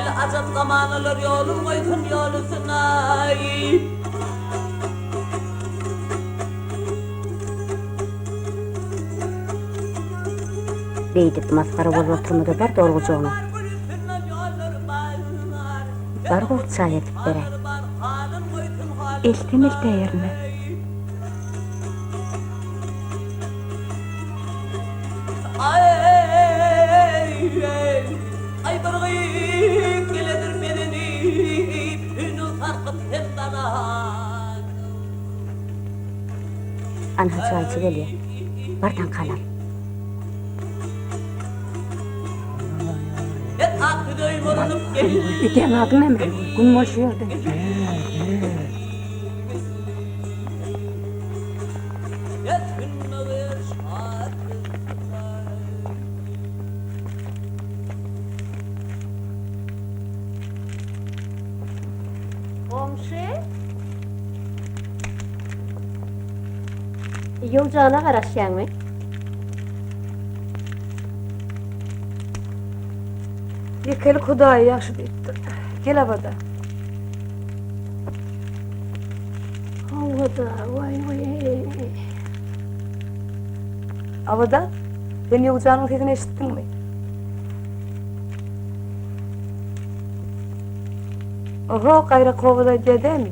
Nähili ajap zamanalar ýolun goýsun ýol üstüne. Beýdip masgara bolup oturma-da bar dol gujagyna. Bar gowy çaý edip beräý. Eltem eltäýerine. Anha çaýçy gelýär. Bar taňkany al. Eteň adyň näme? Gün bol şu ýerde. Goňşy. Ýowjana garaşýaňmy? Ýekelik Hudaýa ýagşy diýipdir. Gel obada. Hawa-da, waý waý. Obada, sen Ýowjanyň sesini eşitdiňmi? Oho, gaýrak obada aýdýa dämi?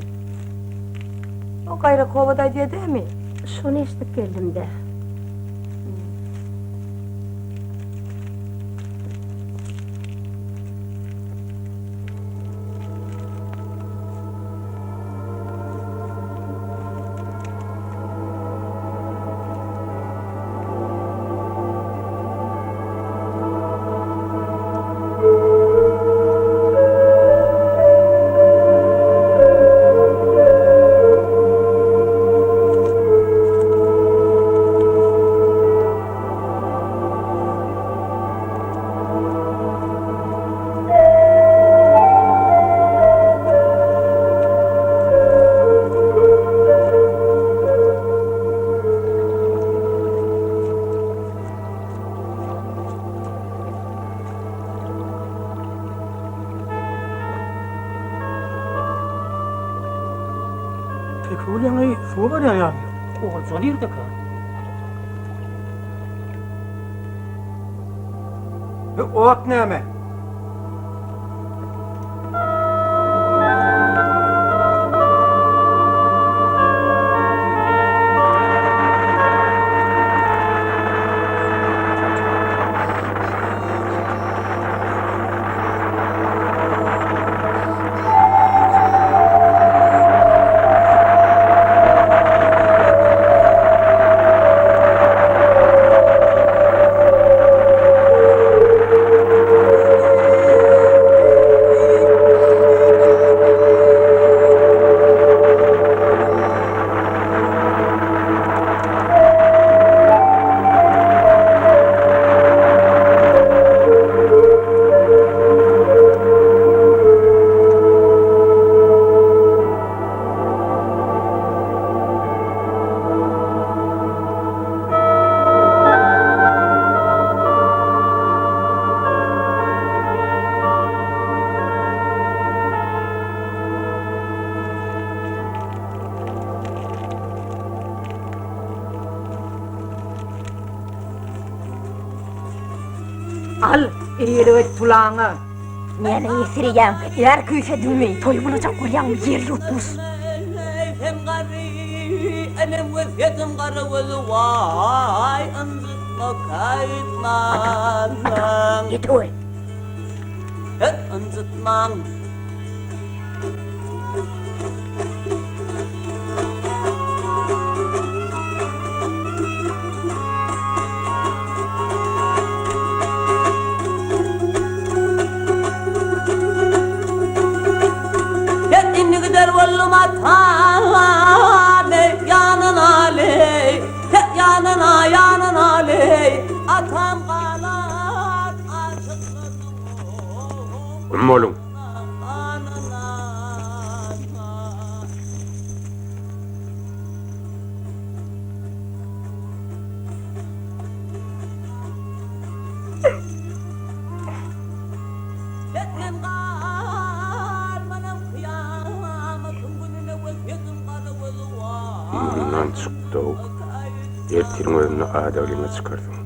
O gaýrak obada aýdýa dämi? Şony eşidip geldim-dä. Tekegül ýaňy suwa barýan ýaly. Ogulja nirdeka? Bu ot näme? Al, eýelik et tulaňa. Näme ýesirýäň? Är küýsediňmi? Toý bolajak bolýaňmy ýer ýurtmuş? Hem garry enem wesýetim gara gözi waý ynjytma kaýtmaň. Ata, ýeteweri. Ynjytmaň. Sen indi gider boldum atam ey ýanyna leý Sen ýanyna ýanyna leý Atam galar aşyklarynyň Güm boluň. Mundan çykdy-ow. Ertiriň özünde adaglyňa çykarsyň.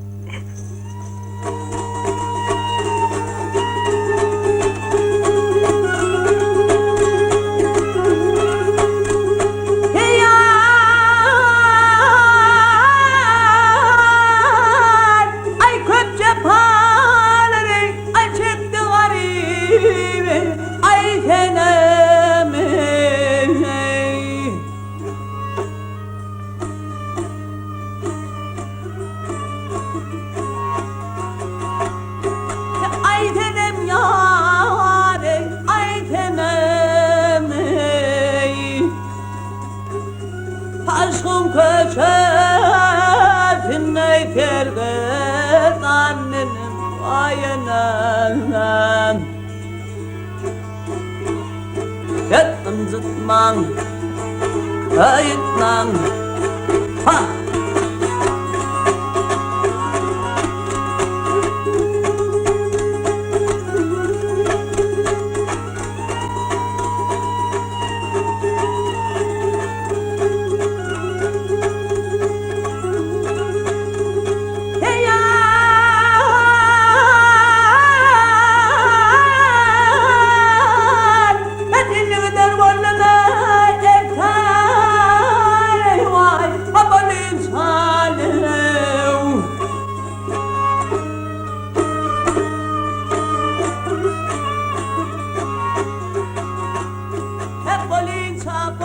Aý köp jepalary aý çekdi garyp aý senem eý. Aý senem ýar eý aý senem eý. Aşkyň köçesinde sergezdan menem waý enem. Ket ynjytmaň, köýütmäň, ha!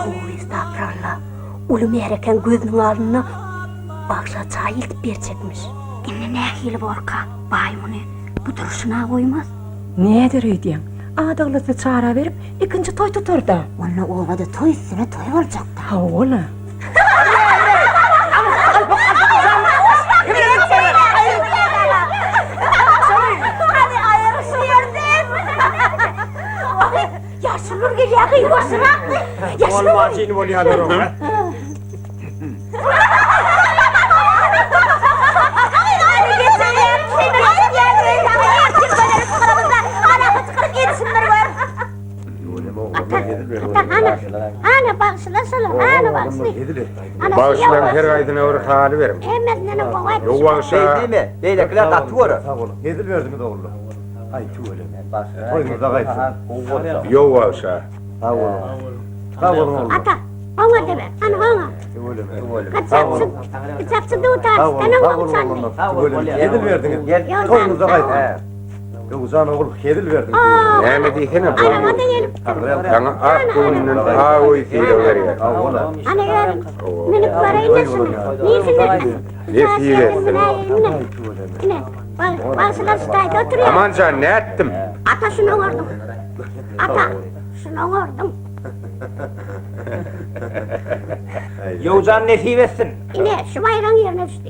Oý, estagfuralla. Uly märekäň gözüniň alnynda bagşa çaý eltip berjekmiş. Indi nähili borka, baý muny bu durşuna goýmaz. Näder öýdýäň? Adaglysy çara berip, ikinji toý tutar-da. Onda obada toý üstüne toý boljak-da. Hawa-la. Ýaşulular gelýär, gyz boşurak. Bolmajyny bolýarlar oňa. Ana bagşylar şolar, ana bagşy. Bagşylaryň her gaýsyna bir haly beriň. Ýok bagşa. Beýdime, beýlekiler gaty görer. Sag boluň. Hezil berdiňiz ogullar. Aý tüweleme. Toýuňyzda gaýtsyn. Ýok bagşa. Sag boluň. Sag boluň ogullar. Ata, oňa deme, ana oňa. Tüweleme. Gyçakçy, gyçakçy dutar, sen oňa çaldy. Tüweleme. Hezil berdiňiz. Toýuňyzda gaýtsyn. Ýowuzjan ogul hezil berdiň. Näme diýsene bu. Saňa ak göwnünden ak öý sylag berýär. Ana özüm münüp baraýyn-da şuny. Nirsinden? Nesip etsin. Ine, bagşylar şu taýda oturýar. Amanjan nätdim? Ata şuny oňardyň. Ata, şuny oňardyň. Ýowuzjan nesip etsin. Ine, şu baýragyň ýerine düşdi.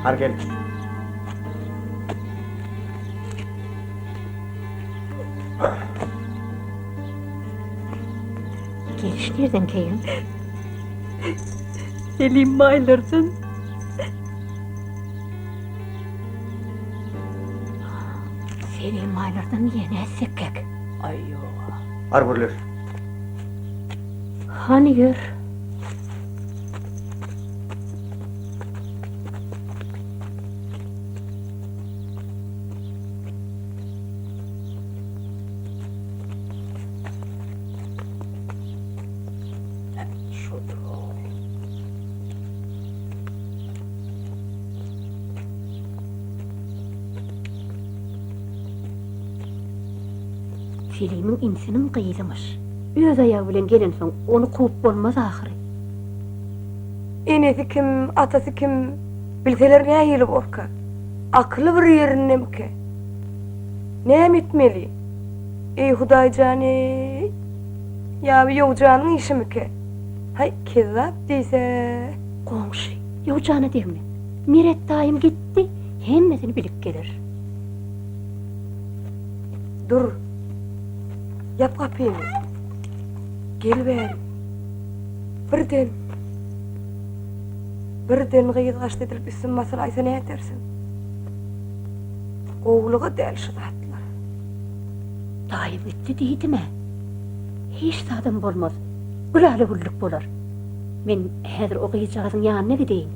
Hany gel. Geliş nirden keýgim? Selim maýlardan. Selim maýlardan diýen nätsekkäk? Aý ýoga. Bar gürleş. Hany ýör. Selimiň inisiniň gyzymyş. Öz aýagy bilen gelensoň, ony kowup bolmaz ahyry. Enesi kim, atasy kim, bilseler nähili borka? Akyly bir ýerindemike? Näme etmeli? Eý, Hudaý jan-eý! Ýa bu Ýowjanyň işimike? Haý, kezzap diýse. Goňşy, Ýowjana degme. Meret daýym gitdi, hemmesini bilip geler. Dur. Ýap gapyny. Gel bäri. Birden, birden gyz gaçdy edilip üstüm basylaýsa nädersiň? Gowulyga däl şu zatlar. Daýym gitdi diýdim-ä. Hiç zadam bolmaz. Gülala-güllük bolar. Men häzir o gyzjagazyň ýanyna gideýin.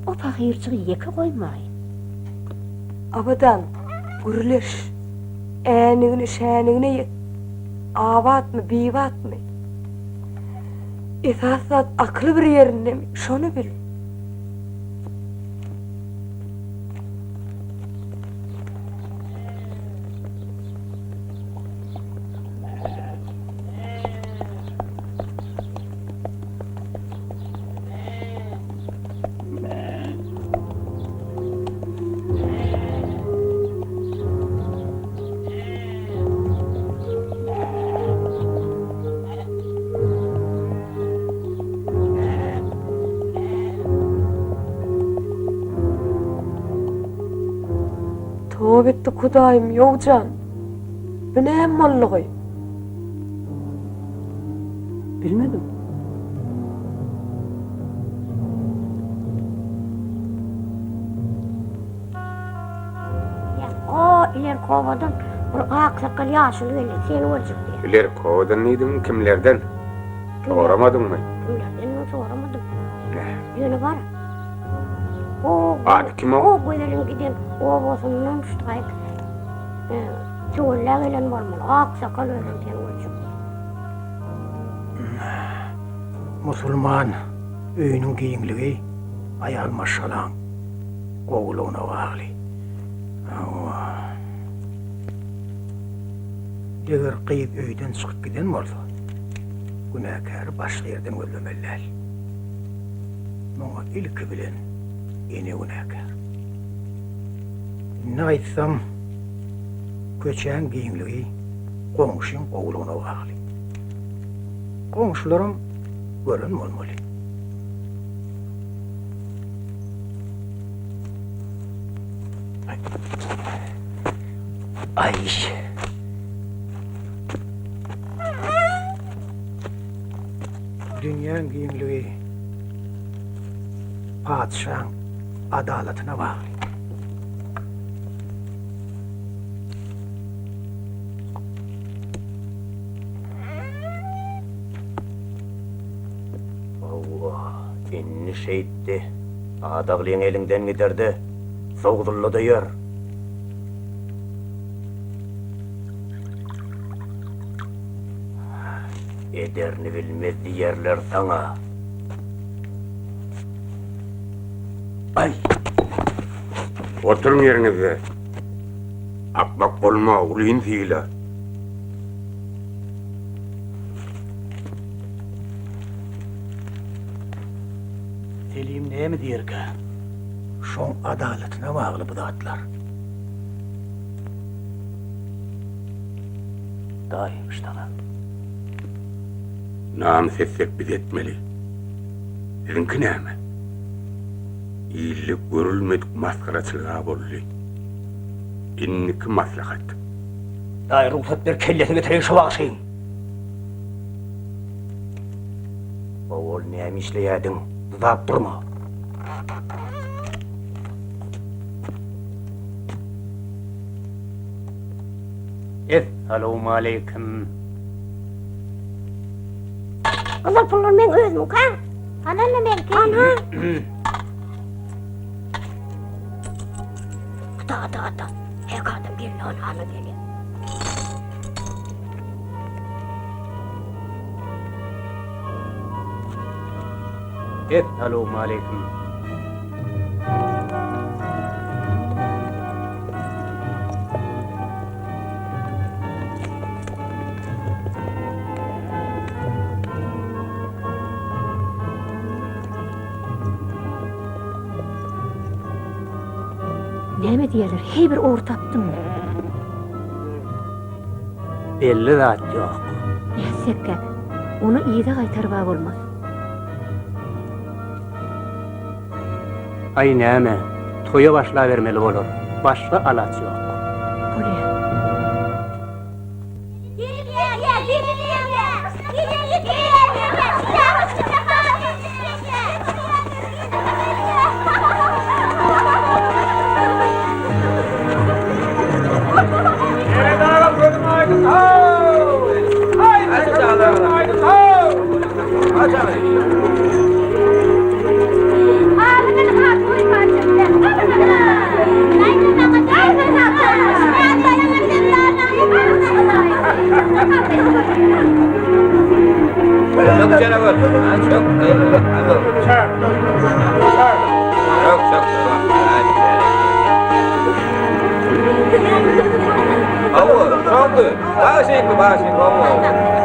O pahyrjygy ýeke goýmaýyn. Abadan, gürleş. Änigine-şänigine ýet. Abatmy, bibatmy? Esasy zat akyly bir ýerindemi, şony bil. Toba etdik Hudaýym, Ýowjan. Bu näme boldugy? Bilmedim. O ilerki obadan bir ak sakgal ýaşuly geldi, seni görjek diýýär. Ilerki obadan diýdiň, kimlerden? Soramadyňmy? Kimlerden soramadym. Ýöne bar. O Ady kim o? O gözeliň giden obasyndan şu taýyk töwella gelen bolmaly. Ak sakal özem seni görjek. Musulman öýüniň giňligi aýal maşgalaň gowulygyna bagly. Hawa. Eger gyz öýden çykyp giden bolsa, günäkäri başga ýerden gözlemeli däl. Muňa ilki bilen ene günäkär. Indi aýtsam, köçäň giňligi goňşyň gowulygyna bagly. Goňşularam gören bolmaly. Aý. Dünýäň giňligi patyşaň adalatyna bagly. Hawa, indi şeýtdi. Adaglyň eliňden gider-de, sowzulla-da ýör. Ederini bilmez diýerler saňa. Aý! Oturyň ýeriňizde. Akmak bolma, ulyny syla. Selim näme diýerkä? Şoň adalatyna bagly bu zatlar. Daýymyş saňa. Namys etsek biz etmeli. Siziňki näme? Ilde görülmedik masgaraçylyg-a boldy. Indiki maslahat. Daýy rugsat ber kellesini getireýin şu wagşyň. Owal näme işleýädiň? Dyzap durma. Essalawmaleýkim. Gyzyl pullar meň özümiňkä. Hany meňki? Ana. Ata, ata, ata. Hek adam geldi, ana, ana gelýär. Essalawmaleýkim. Näme diýerler, heý bir ugur tapdyňmy? Belli zat ýok. Nätsekkä, ony yza gaýtaryb-a bolmaz. Aý näme, toýa başlabermeli bolar, başga alaç ýok. Bolýa.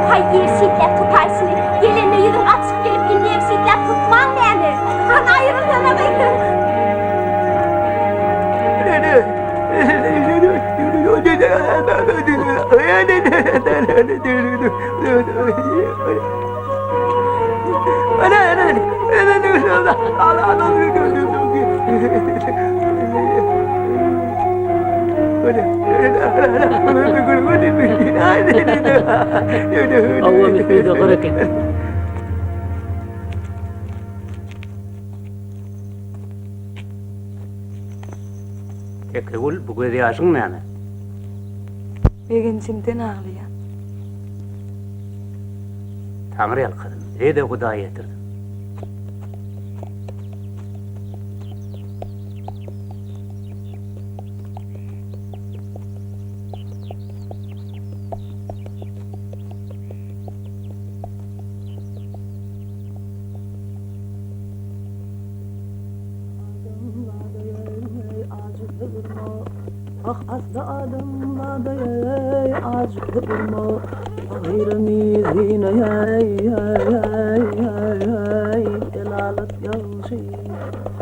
Haý ýerşitläp tutaýşyny, gelende ýüzüň açyk gelip indi ýerşitläp tutmaň näme? Hany aýrylsana gyz. Hawa, misli-de gyr eken. Tekegül, bu gözýaşyň näme? Begenjimden aglaýan. Taňry ýalkasyn, bize-de Hudaý ýetirsin. Ah asly adam badaýaý ajy urma Pahyryny zynaýaý Delalat ýagşy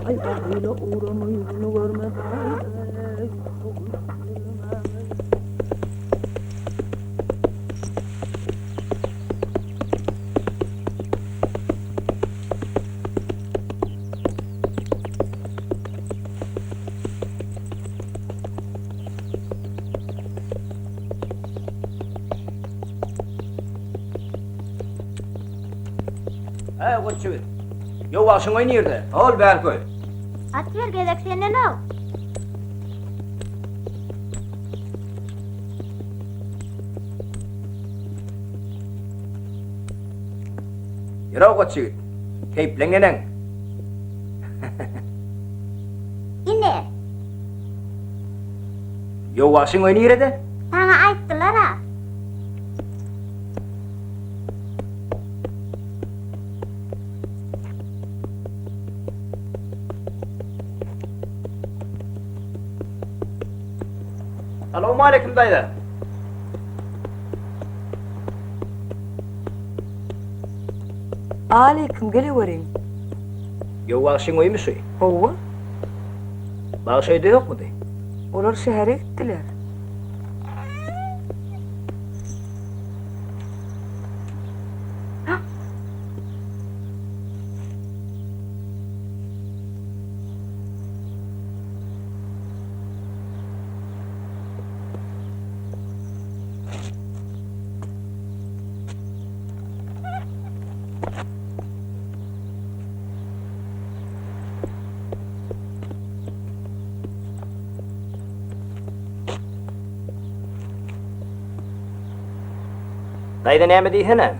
Aý bahyla ugrama ýüzüni görmez aý Äý, goç ýigit. Ýow, agşyň öýi nirde? Ol bärköý. At ber gezek senden-ow. Ýör-ow, goç ýigit. Keýpleň neneň? Ine. Ýowaşyň öýi nirede? Saňa aýtdylar-a. Salowmaleýkim daýza. Aleýkim geleweriň. Ýow bagşyň öýümi şu? Howwa. Bagşy öýde ýokmudy? Olar şähere gitdiler. Daýza näme diýsene?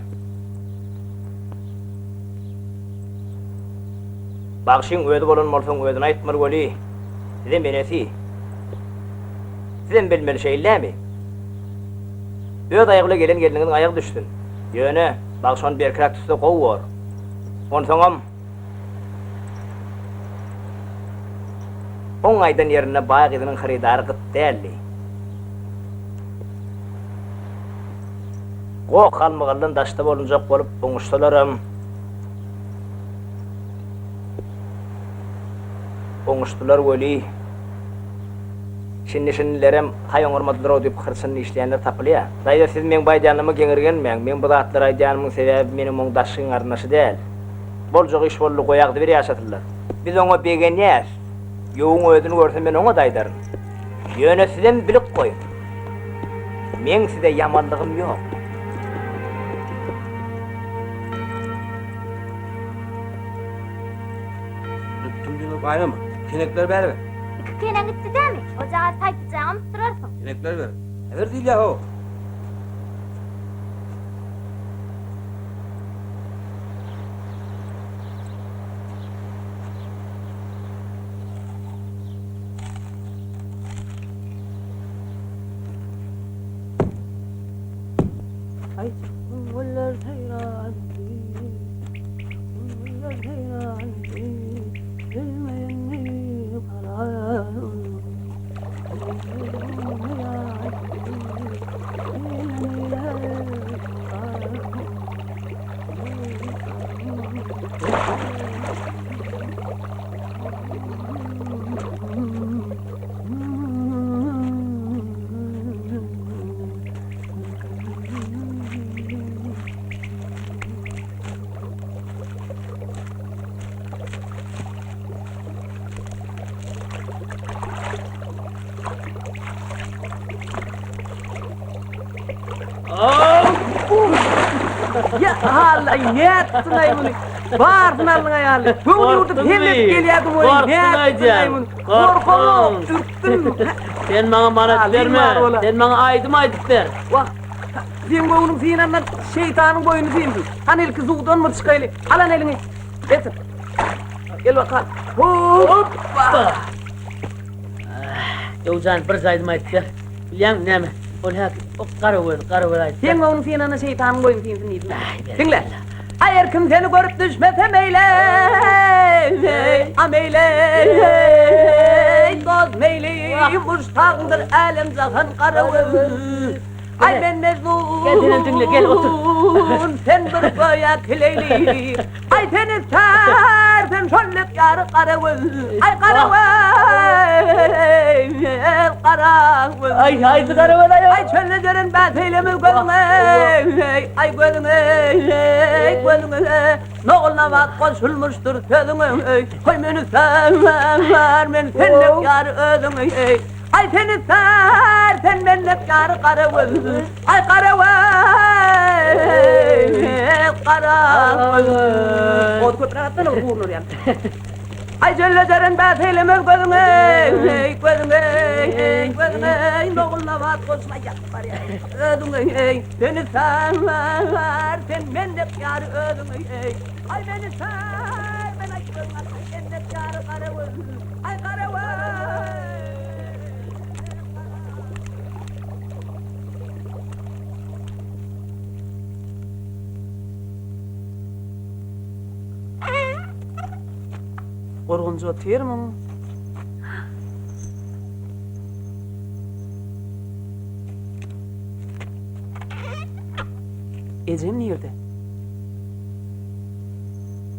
Bagşyň özi bolan bolsaň özüne aýtmaly weli, sizem enesi. Sizem bilmeli şeýldämi? Öz aýagy bile gelen gelniňiziň aýagy düşsün. Ýöne, bagşy ony berkiräk tutsa gowy bor. Onsoňam, oň aýdan ýerinde baý gyzynyň hyrydary gyt däldi. Goh-galmagaldan daşda bolunjak bolup oňuşsalaram, oňuşdylar weli, şindi-şindilerem haý oňarmadylar-ow diýip hyrçyny dişleýänler tapylýar. Daýza siz meň bu aýdýanlaryma geňirgenmäň, meň bu zatlary aýdýanymyň sebäbi menem oň daşyň garyndaşy däl. Boljak iş boldy, goý agzybir ýaşasynlar. Biz oňa begenýäs. Ýowuň özüni görse men oňa-da aýdaryn. Ýöne sizem bilip goýuň. Meň size ýamanlygym ýok. Baýram, kenekleri bäri ber. Iki keneň gitdi dämi? Ojagaz taýpyjaňam utdurarsyň. Kenekleri ber. Ber diýilýär ho. Aý çykgyn güller seýran etdi, Çykgyn güller seýran etdi, Bilmeýänmi karar Ya Allah, nätdiň-aý muny? Barysyny aldyň-aý Ally. Göwün ýurdup hemmesi gelýärdi welin, nätdiň-aý muny? Gorkamok, ürkdüm. Sen maňa manat berme, sen maňa aýdym aýdyp ber. Wah, seň göwnüň synandan şeýtanyň boýny syndy. Hany ilki suwdan bir çykaýly. Al hany eliňi. Getir. Gel bakalym. Hoppa! Döwjan bir aýdym aýdyp ber. Bilýäňmi näme? Ol häki o gara göz, gara göz aýdyp ber. Seň göwnüň synandan şeýtanyň boýny synsyn diýdim. Diňle. Aýer kim seni görüp düşmese meýle, a meýle, dost meýli, muşdagyňdyr älem-jahan gara göz. Aý men mejnun. Gel senem diňle, gel otur. Sen bir göýä kileýli. Aý seni särsem şol dek ýary gara göz. Aý gara göz, gara göz. Aý haýsy gara göz aý? Aý çölde jeren bäs eýlemez gözüňe. Aý gözüňe, gözüňe. Nogul-nabat goşulmyşdyr sözüňe. Hoý meni sär, men sendek ýary özüňe. Aý seni sär, sen mendek ýary gara göz. Aý gara göz, gara göz. Ot köpräk atsana bir burun urýan. Aý jelle jeren bäs eýlemez gözüňe, gözüňe, gözüňe. Nogul-nabat goşma ýakyp barýar özüňe. Seni sär, sen mendek ýary özüňe. Aý meni sär, men aý gözüňe, mendek ýary gara göz. Aý gara göz. Gorgunç otyrmyň? Ejem nirde?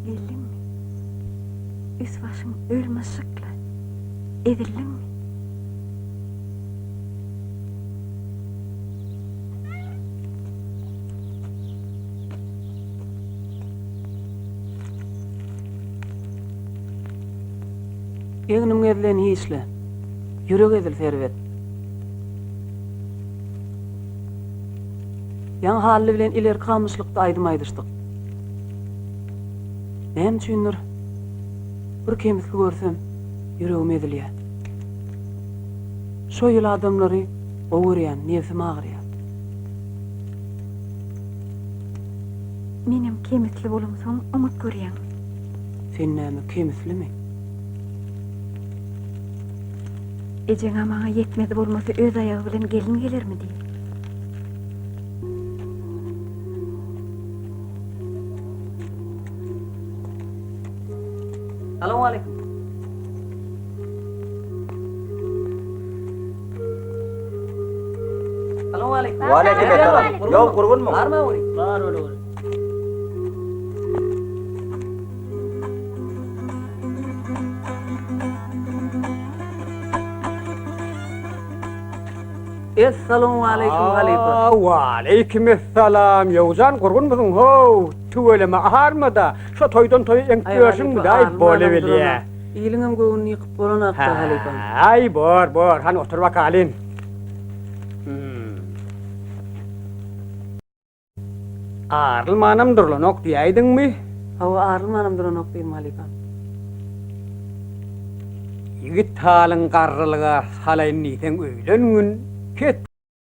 Geldiňmi? Üst-başyň öl-myşykly. Ezildiňmi? Egnim gezilen hiç-le, ýürek ezilse erbet. Ýaňy Hally bilen ilerki gamyşlykda aýdym aýdyşdyk. Näme üçindir, bir kemisli görsem, ýüregim ezilýär. Şo ýyl adamlary gowy görýän, nebsim agyrýar. Menem kemisli bolamsoň oňat görýäňmi? Sen näme kemislimi? Ejeň-ä maňa ýetmezi bolmasa öz aýagy bilen gelin gelermi diýip. Salowmaleýkim. Salowmaleýkim. Waleýkim essalam. Ýok, gurgunmyň? Barmy ogry? Bar ol ogry. Essalowmaleýkim halypa. Waleýkim essalam. Ýowjan gurgunmysyň how? Tüweleme aharmada. Şo toýdan toýa eňip ýörşüň daý bolubilýä. Iliňem göwnüni ýykyp bolanakda halypam. Aý bor bor hany otur bakalyn. Arylmanam durlanok diýäýdiňmi? Hawa arylmanam duranok diýdim halypam. Ýigit halyň garrylyga salaýyn diýseň öýlengin, ket.